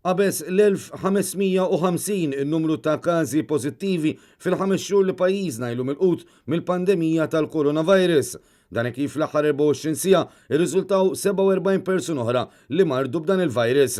Qabeż l-1,550 in-numru ta' każi pożittivi fil-ħames xhur li pajjiżna ilu milqut mill-pandemija tal-coronavirus. Dan hekk kif fl-aħħar 24 siegħa rriżultaw 47 persuna oħra li mardu b'dan il-virus.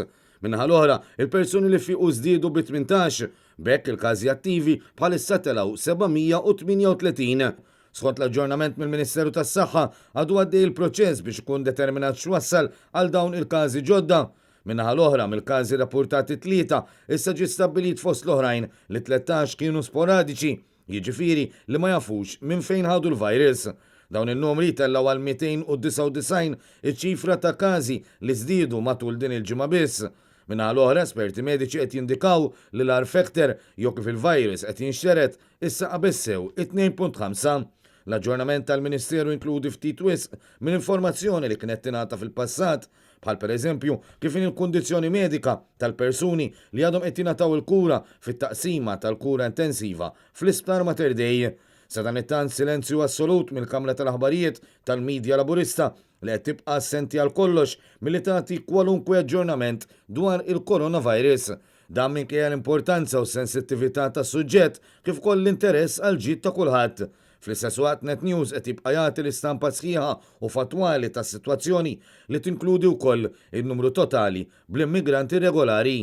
Min-naħa l-oħra, il-persuni li fiequ żdiedu bi 18. B'hekk il-każi attivi bħalissa telgħu 738. Skont l-aġġornament mill-Ministeru tas-Saħħa, għadu għaddej il-proċess biex ikun determinat x'wassal għal dawn il-każi ġodda. Min-naħa l-oħra, mill-każi rapportati tlieta, issa ġie stabbilit fost l-oħrajn li 13 kienu sporadiċi, jiġifieri li ma jafux minn fejn ħadu l-virus. Dawn in-numri tellgħu għal 299 iċ-ċifra ta' każi li żdiedu matul din il-ġimgħa biss. Min-naħa l-oħra, esperti mediċi qed jindikaw li l-R factor, jew kif il-virus qed jinxtered, issa qabeż sew it-2.5. L-aġġornament tal-Ministeru jinkludi ftit wisq mill-informazzjoni li kienet tingħata fil-passat, bħal pereżempju kif inhi l-kundizzjoni medika tal-persuni li għadhom qed jingħataw il-kura fit-taqsima tal-kura intensiva fl-Isptar Mater Dei. Sadanittant silenzju assolut mill-kamra tal-aħbarijiet tal-media Laburista li qed tibqa' assenti għal kollox milli tagħti kwalunkwe aġġornament dwar il-coronavirus. Dan minkejja l-importanza u s-sensittività tas-suġġett kif ukoll l-interess għall-ġid ta' kulħadd. Fl-istess waqt Net News qed jibqa' jagħti l-istampa sħiħa u fattwali tas-sitwazzjoni li tinkludi wkoll in-numru totali bl-immigranti irregolari.